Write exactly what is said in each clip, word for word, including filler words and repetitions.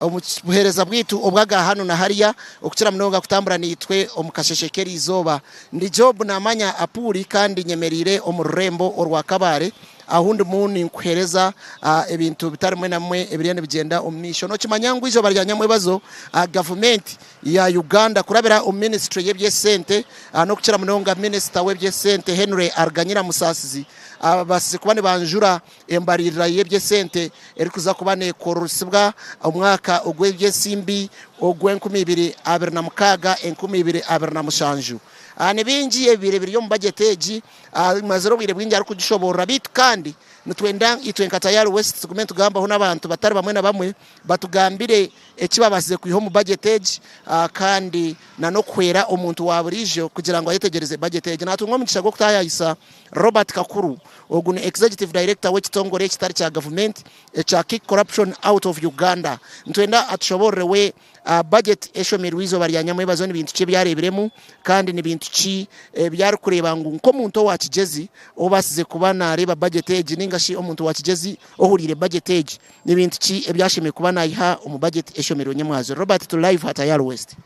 omu buheereza bwaitu obw'aga hanu na hariya, okukira munonga kutambura naitwe omu kasheshe k'eri izooba. Ndi Job Namanya Apuri, kandi nyemereire omu rurembo orwa Kabale, ahu ndimu ninkuheereza, ah, ebintu bitari bimwe na bimwe ebiriyo nibigyenda omu maisho. Nookimanya ngu eizooba rya nyamwebazo, ah, gavumenti ya Uganda, kurabira omu minisitule y'eby'esente, ah, n'okukira munonga minisita w'eby'esente Henry Ariganyira Musaasizi, ah, babaasize kuba nibanjura embaririra y'eby'esente erikuza kuba neekorosibwa omwaka ogw'eby'ensimbi ogw'enkumi ibiri abiri na mukaaga, enkumi ibiri abiri na mushanju. Ah, ni bingi ebibaire biri omu bajeti egi, ah, mazire obwire bwingi arikugishoboorora, beitu kandi nitwenda itwe nka Tayari West tugume nitugambaho n'abantu batari bamwe na bamwe batugambire eki babaasize kwiha omu bajeti egi, ah, kandi na n'okuhwera omuntu wa buriijo kugira ngu ayetegyereze bajeti egi. Naatunga omugisha gw'okutayayisa Robert Kakuru, ogu ni Executive Director w'ekitongore ekitari kya gavumenti ekya Kick Corruption Out of Uganda. Nitwenda atushoboorore we, ah, bajeti eshomirwe eizooba rya nyamwebazo ni bintu ki ebi areebiremu, kandi ni bintu ki ebi arikureeba ngu nk'omuntu owa kigyezi obaasize kuba naareeba bajeti egi, nainga shi omuntu wa kigyezi ohuriire bajeti egi, ni bintu ki ebi ashemereire kuba naayiha omu bajeti eshomirwe nyamwazo? Robert, turi live ha Tayari West.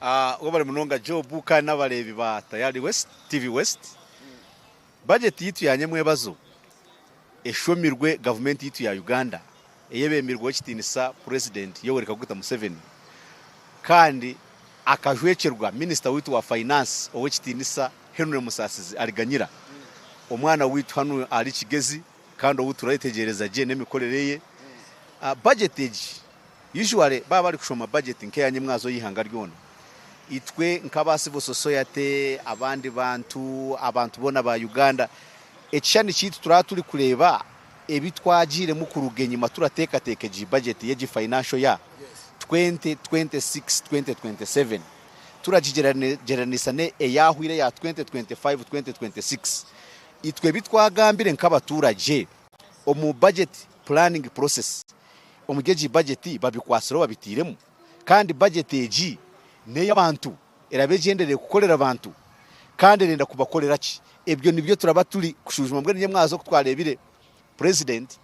Ah, webare munonga Job, kandi n'abareebi ba Tayari West, T V West. Bajeti yaitu ya nyamwebazo eshomirwe gavumenti yaitu ya Uganda, eyebemirwe ow'ekitiinisa Purezidenti Yoweri Kaguta Museveni, kandi akajwekyerwa minisita waitu wa finance ow'ekitiinisa Henry Musasizi Ariganyira, omwana waitu hanu ari Kigezi, kandi ou turayetegyereza gye n'emikorere ye. Ah, bajeti egi, usually, baaba barikushoma bajeti nk'eya nyamwazo y'eihanga ryona, itwe nk'aba civil society, abandi bantu, abantu boona ba Uganda, ekishushani kyaitu turaba turikureeba ebi twagiiremu kuruga enyima turateekateeka egi bajeti y'egi financial year twenty twenty-six, twenty twenty-seven, turagigyeraniisa n'eyahwire eya twenty twenty-five, twenty twenty-six. Itwe ebi twagambire nk'abaturagye omu budget planning process, omuri egi bajeti babikwatsireho babitairemu, kandi bajeti egi n'ey'abantu, eraba egyendereire kukorera abantu, kandi erenda kubakorera ki? Ebyo nibyo turaba turi kushwijuma. Mbwenu nyamwazo oku twareebire Purezidenti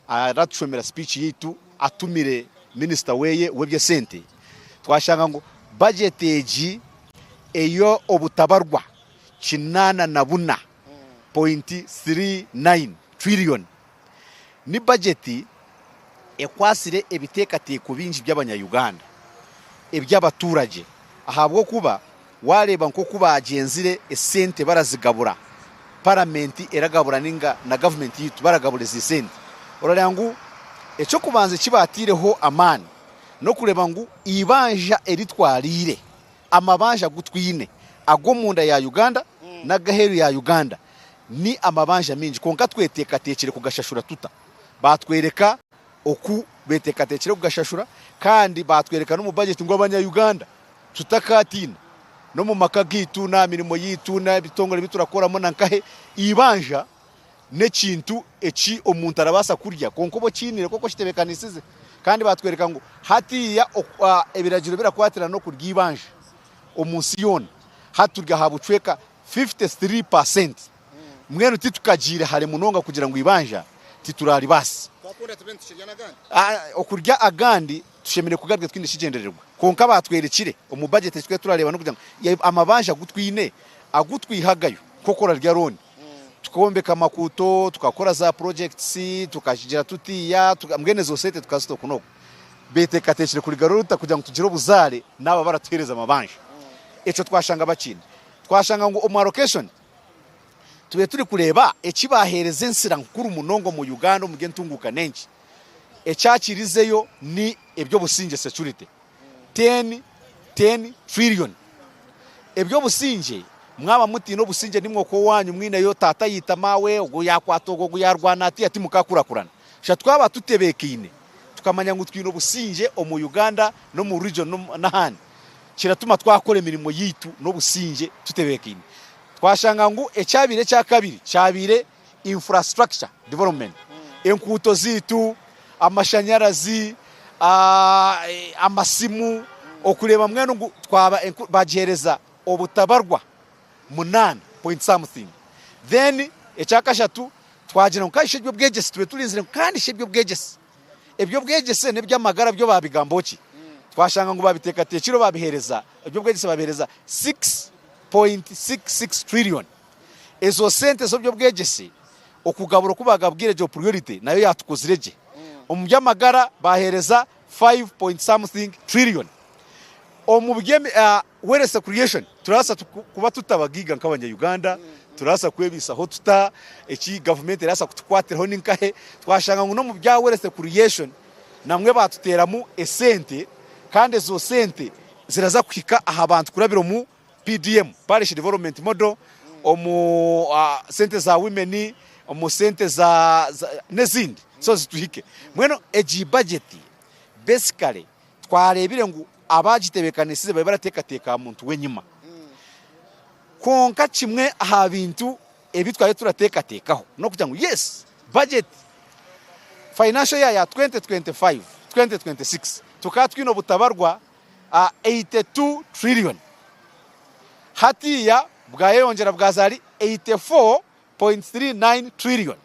aratushomera speech yaitu atumire minisita weye w'eby'esente, twashanga ngu bajeti egi ey'obutabarwa kinaana na buna point three nine trillion. Ni bajeti ekwatsire ebiteekateeko bingi by'Abanya-Uganda, eby'abaturagye, ahabw'okuba waareeba nk'oku baagyenzire esente barazigabura, paramenti eragabura nainga na gavumenti yaitu baragabura ezi sente, orareeba ngu eky'okubanza eki baataireho amaani n'okureeba ngu eibanja eri twariire, amabanja agu twine, ag'omunda ya Uganda n'ag'aheeru ya Uganda, ni amabanja maingi, kwonka tweteekateekire kugashashura tuta? Baatworeka oku beeteekateekire kugashashura, kandi baatworeka n'omu bajeti ngu Abanya-Uganda tutakaatiina, n'omu maka gaitu, n'aha mirimo yaitu, n'ebitongore ebi turakoramu, na nkahe, eibanja n'ekintu eki omuntu arabaasa kurya, kwonka obu okiinire, nk'oku okitebeekanisize. Kandi baatworeka ngu hatiiya oku-, ah, ebiragiro birakwatirana n'okurya eibanja omu nsi yoona, hati turi aha bucweka fifty-three percent. Mbwenu titukagiire hare munonga kugira ngu eibanja tituraribaase. Twakunda tube nitukirya n'agandi. Ah, okurya agandi tushemereire kugarya twine ekigyendererwa. Kwonka baatwerekire omu bajeti eki twari turareeba n'okugira ngu ya-, amabanja agu twine, agu twihagayo, nk'oku orarya looni, tukombeka amakuuto, tukakora za projects, tukagira tutiiya, tuka-, mbwenu ezo sente tukazita oku n'oku. Beeteekateekire kurigarura ota kugira ngu tugire obuzaare n'abo abaratuheereza amabanja. Ekyo twashanga bakiine. Twashanga ngu omu allocation tube turi kureeba eki baaheereza ensira nkuru munonga omu Uganda omuri entunguuka n'enki. Ekyakirizeyo ni eby'obusingye, security. Ten, ten trillion. Eby'obusingye, mwaba mutaine obusingye nimwe ok'owaanyu, mwineyo taata yaita maawe, ogu yaakwata ogu, ogu yaarwana ati, ati mukakurakurana. Sha twaba tutebeekaine, tukamanya ngu twine obusingye omu Uganda n'omu region n'omu, n'ahandi, kiratuma twakora emirimo yaitu n'obusingye tutebeekaine. Twashanga ngu ekyabaire ekya kabiri kyabaire infrastructure development, enkuuto zaitu, amashanyarazi, ah, eh, amasimu, okureeba mbwenu ngu twaba enku-, bagihereza obutabarwa munaana point something. Then, ekya kashatu, twagira ngu kandi shi eby'obwegyesi, tube turinzire ngu kandi shi eby'obwegyesi, eby'obwegyese n'eby'amagara byo baabigambaho ki? Twashanga ngu baabiteekateekire, baabiheereza, eby'obwegyese baabiheereza six point six six trillion. Ezo sente z'eby'obwegyese, okugabura oku baagabwire egyo priority, nayo yaatukozire gye. Omu by'amagara baaheereza five point something trillion. Omu by'emi-, ah, wealth creation, turabaasa tuku-, kuba tutabagaiga nk'Abanya-Uganda, turabaasa kwebaisaho tuta, eki gavumenti erabaasa kutukwatiraho ni nkahe? Twashanga ngu n'omu bya wealth creation, namwe baatuteeramu esente, kandi ezo sente ziraza kuhika aha bantu kurabira omu P D M, Parish Development Model, omu, ah, sente za women, omu sente za, za, n'ezindi. So zituhike. Mbwenu egi budget, basically, twareebire ngu abaagitebeekanisize babe barateekateeka aha muntu w'enyima. Kwonka kimwe aha bintu ebi twari turateekateekaho n'okugira ngu, yes, budget, financial year ya twenty twenty-five, twenty twenty-six, tukaba twine obutabarwa, ah, eighty-two trillion. Hatiya bwayeyongyera bwaza ari eighty-four point three nine trillion.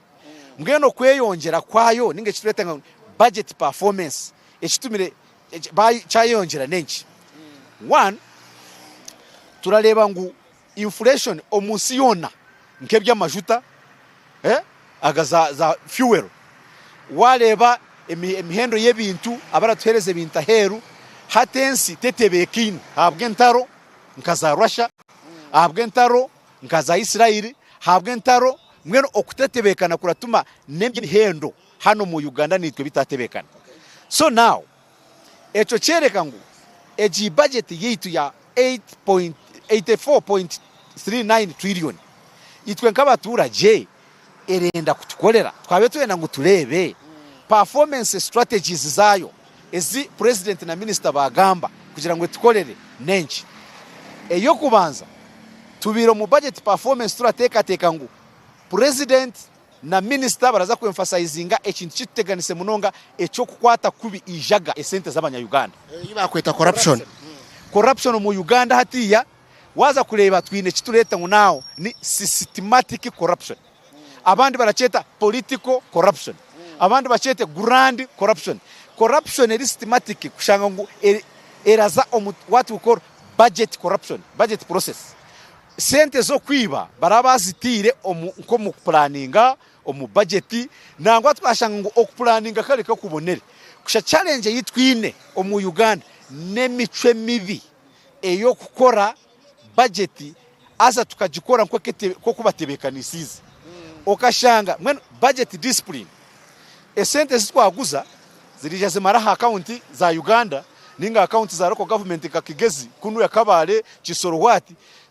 Mbwenu okweyongyera kwayo, ninga eki tureta ngu budget performance, ekitumire, eki-, bayi-, kyayeyongyera n'enki? One, turareeba ngu inflation omu nsi yoona, nk'eby'amajuta, eh, aga za, za fuel, wareeba emi-, emihendo y'ebintu, abaratuhereza ebintu aheeru, hati ensi tetebeekaine ahabw'entaro nka za Russia, ahabw'entaro nka za Israel, ahabw'entaro, mbwenu okutetebeekana kuratuma n'emihendo hanu omu Uganda naitwe bitatebeekana. So now, ekyo kyereka ngu egi budget yaitu ya eight point, eighty-four point three nine trillion, itwe nk'abaturagye erenda kutukorera. Twabe turenda ngu tureebe performance strategies zaayo ezi president na minister bagamba kugira ngu etukorere n'enki. Ey'okubanza, tubaire omu budget performance turateekateeka ngu president na minister baraza ku emphasizinga ekintu kituteganise munonga, eky'okukwata kubi ijaga, esente z'Abanya-Uganda. Ei bakweta corruption. Corruption omu Uganda hatiya, waza kureeba twine eki tureta ngu now ni systematic corruption. Abandi barakyeta political corruption. Abandi bakyete grand corruption. Corruption eri systematic, kushanga ngu eri, eraza omu what we call budget corruption, budget process. Sente z'okwiba baraba bazitiire omu, nk'omu kupulaninga, omu budget, nangwa twashanga ngu okupulaninga kare kakubonere. Kusha challenge ei twine omu Uganda n'emicwe mibi ey'okukora budget, aza tukagikora nk'oku ete-, nk'oku batebekanisiize. Okashanga, mbwenu budget discipline, esente ezi twaguza zirija zimara aha akawunti za Uganda, ninga akawunti za local government nka Kigezi, kunu ya Kabale, Kisoro, what,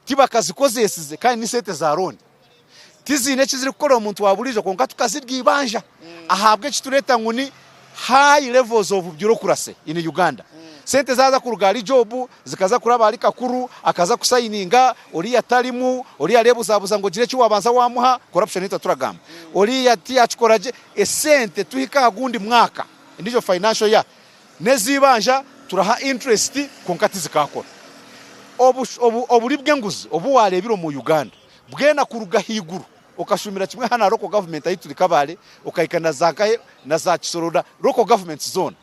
tibakazikozesize, kandi ni sente za loan. Tiziine eki zirikukora omuntu wa burijo, kwonka tukazirya ibanja. Ahabw'eki tureta ngu ni high levels of bureaucracy in Uganda. Sente zaza kuruga ahari Job, zikaza kuraba ahari Kakuru, akaza kusayininga, oriya tarimu, oriya arebuzabuza ngu ogire eki wabanza wamuha, corruption ei turagamba. Oriya tiyakikora gye, esente tuhika aha gundi mwaka, endijo financial year, n'ezibanja turaha interest, kwonka tizikakora. Obu-, obu-, oburi bw'enguzi obu warebire omu Uganda, bwena kuruga ahaiguru, okashumira kimwe hanu aha local government ahi turi Kabale, okahika na za nkahe, na za Kisoro, na local governments zoona.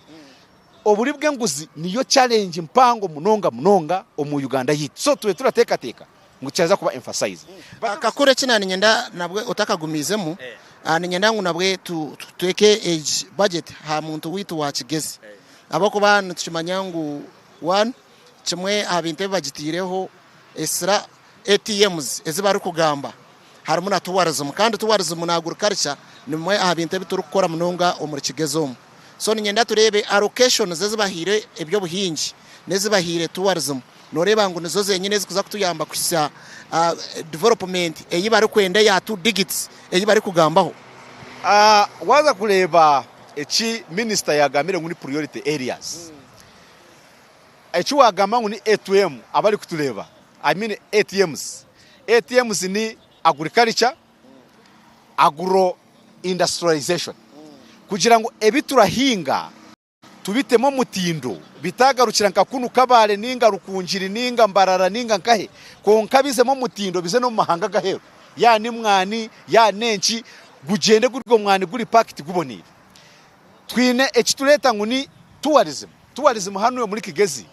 Oburi bw'enguzi niyo challenge mpango munonga, munonga omu Uganda yaitu. So, tube turatekateka ngu kyaza kuba emphasize. Kakuru, eki naninyenda nabwe otakagumiizemu, ah, ninyenda ngu nabwe tu-, tu-, tutweke egi budget ha muntu waitu wa Kigezi. Ahabw'okuba nitukimanya ngu, one, kimwe aha bintu ebi bagitiireho esira A T Ms ezi barikugamba, harimu na tourism. Kandi tourism na agriculture ni bimwe aha bintu ebi turikukora munonga omuri Kigezi omu. So, ninyenda tureebe allocations ezi bahaire eby'obuhingi n'ezi bahaire tourism. Nooreeba ngu nizo zenyine ezikuza kutuyamba kuhitsya, ah, development ei barikwenda eya two digits ei barikugambaho. Ah, waza kureeba eki minisita yagambire ngu ni priority areas. Eki wagamba ngu ni A T M, abarikutureeba, I mean A T Ms. A T Ms ni agriculture, agro industrialization. Kugira ngu ebi turahinga tubitemu omutindo, bitagarukira nka kunu Kabale, ninga Rukungiri, ninga Mbarara, ninga nkahe, kwonka bizemu omutindo, bize n'omu mahanga g'aheeru. Ya ni mwani, ya n'enki, gugyende guri omwani guri packed guboneire. Twine eki tureeta ngu ni tourism. Tourism hanu omuri Kigezi,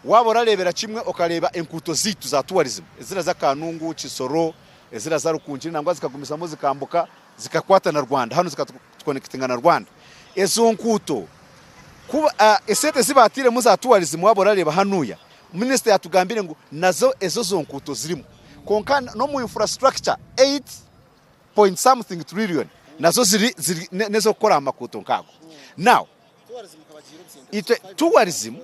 waaba orareebera kimwe, okareeba enkuuto zaitu za tourism, ezira za Kanungu, Kisoro, ezira za Rukungiri, nangwa zikagumizamu zikambuka, zikakwata na Rwanda, hanu zikatukonekitinga na Rwanda. Ezo nkuuto, kuba, ah, esente ezi baatairemu za tourism, waaba orareeba hanuya, minisita yaatugambire ngu nazo ezo zo nkuuto zirimu. Kwonka n-, n'omu infrastructure, eight point something trillion, nazo ziri, ziri, ne-, n'ez'okukora aha makuuto nk'ago. Now, itwe tourism,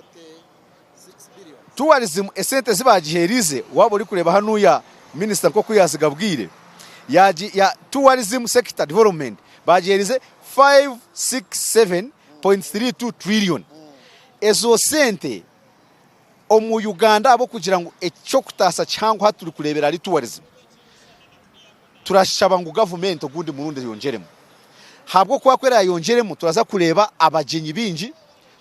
tourism esente ezi baagiheerize, waaba orikureeba hanuya minisita nk'oku yaazigabwire, yaagi-, ya tourism sector development, baagiheerize five six seven point three two trillion. Ezo sente omu Uganda, ahabw'okugira ngu eky'okutaasa kihango hati turikureebera ahari tourism, turashaba ngu gavumenti ogundi murundi eyongyeremu. Ahabw'okuba ku eraayongyeremu, turaza kureeba abagyenyi baingi,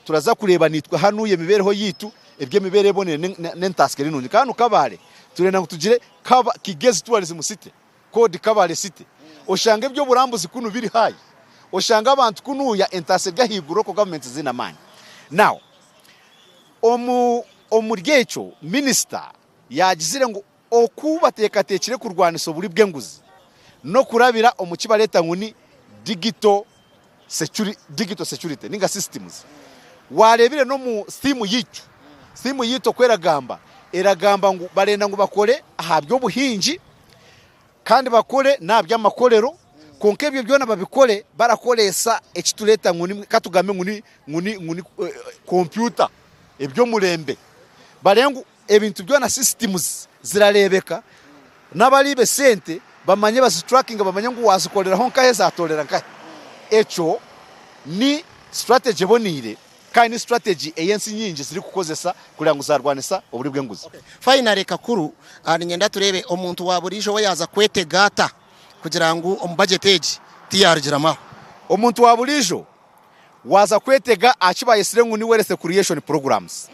turaza kureeba naitwe hanuya emibeereho yaitu, eri emibeereho ebonire n'en-, n'en-, n'entaasya eri nungi. Kandi hanu Kabale, turenda ngu tugire Kaba-, Kigezi Tourism City, called Kabale City. Oshange eby'oburambuzi kunu biri high. Oshange abantu kunuya entaasya eri ahaiguru, local government ziine amaani. Now, omu-, omuri ekyo, minisita yaagizire ngu oku bateekateekire kurwanisa oburi bw'enguzi n'okurabira omu ki bareeta ngu ni digital securi-, digital security, ninga systems. Waareebire n'omu theme yaitu, theme yaitu oku eragamba, eragamba ngu barenda ngu bakore aha by'obuhingi, kandi bakore n'aha by'amakorero, kwonka ebyo byona babikore barakoreesa eki tureeta ngu ni, ka tugambe ngu ni, ngu ni, ngu ni, eh, kompyuta, eby'omurembe. Barebe ngu ebintu byona, systems zirareebeka, n'abariiba esente bamanye baziturakinga, bamanye ngu waazikoreraho nkahe, zaatoorera nkahe. Ekyo ni strategy eboneire, kandi ni strategy ei ensi nyingi zirikukozesa kureeba ngu zaarwanisa oburi bw'enguzi. Okay. Finally, Kakuru, ah, niinyenda tureebe omuntu wa buriijo we yaaza kwetega ata kugira ngu omu budget egi tiyaarugiramu aho? Omuntu wa buriijo waaza kwetega aha ki baayesire ngu ni wealth creation programs.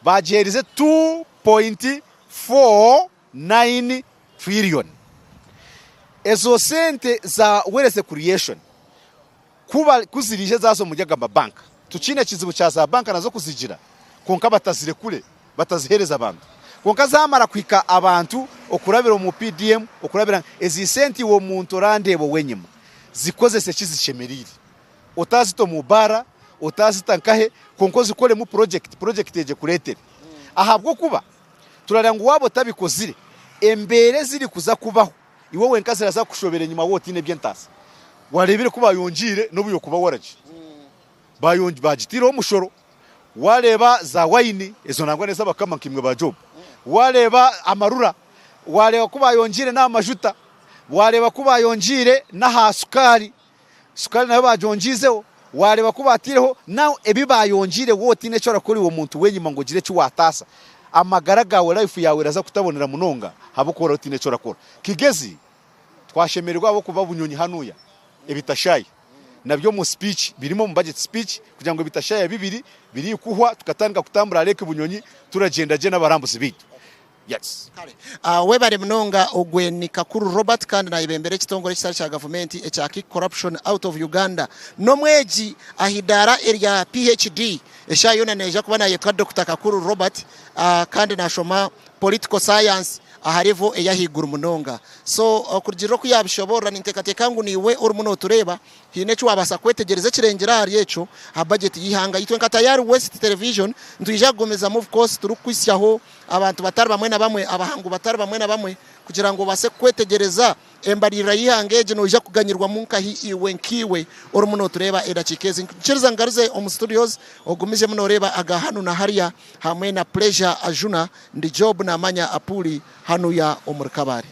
Baagiherize two point four nine trillion. Ezo sente za wealth creation, kuba, ku ziraije zaaza omuri aga mabanka, tukiine ekizibu kya za banka nazo kuzigira, kwonka batazirekure, batazihereza abantu. Kwonka zaamara kuhika abantu okurabira omu P D M, okurabira ezi sente iwe omuntu orandeeba ow'enyima, zikozese eki zishemereire. Otazita omu baara, otazita nkahe, kwonka ozikoremu project, project egye kureetere. Ahabw'okuba turareeba ngu waaba otabikozire, embeera ezirikuza kubaho, iwe wenka ziraza kukushobera enyima, waaba otaine eby'entaasa. Wareebire ku bayongiire n'obu yokuba waragi. Bayongi-, bagitiireho omushoro. Wareeba za wayini, ezo nangwa n'ez'abakama nk'imwe ba Job. Wareeba amarura, wareeba ku bayongiire n'aha majuta, wareeba ku bayongiire n'aha sukaari. Sukaari nayo bagyongiizeho, wareeba ku batiireho, now ebi bayongiire, wowe otaine eki orakora iwe omuntu w'enyima ngu ogire eki wataasa, amagara gaawe, life yaawe eraza kutabonera munonga, ahabw'okuba oraba otaine eki orakora. Kigezi, twashemererwa ahabw'okuba Bunyonyi hanuya, ebitashaayi, nabyo omu speech, birimu omu budget speech, kugira ngu ebitashaayi bibiri birikuhwa, tukatandika kutambura aha Lake Bunyonyi, turagyenda gye n'abarambuzi baitu. Yes. Kare. Ah, webare munonga, ogwe ni Kakuru Robert, kandi nayebembera ekitongore ekitari kya gavumenti ekya Kick Corruption Out of Uganda. N'omwegi aha idaara erya P H D, eshaaha yoona neija kuba nayetwa Dokita Kakuru Robert, ah, kandi nashoma political science aha level ey'ahaiguru munonga. So, ah, kurugiirira oku yabishoboorora, ninteekateeka ngu niiwe orimu notureeba, haine eki waabaasa kwetegyereza ekirengire ahari ekyo aha budget y'eihanga. Itwe nka Tayari West Television, nitwija kugumizamu, of course, turikuhitsyaho abantu batari bamwe na bamwe, abahangu batari bamwe na bamwe, kugira ngu obaase kwetegyereza embaririra y'eihanga egi noija kuganyirwamu nkahi iwe nkaiwe orimu notureeba edakiika ezi. Nkiriza ngaruze omu studios, ogumizemu noreeba aga hanu na hariya, hamwe na Pleasure Ajuna, ndi Job Namanya Apuli, hanuya omuri Kabale.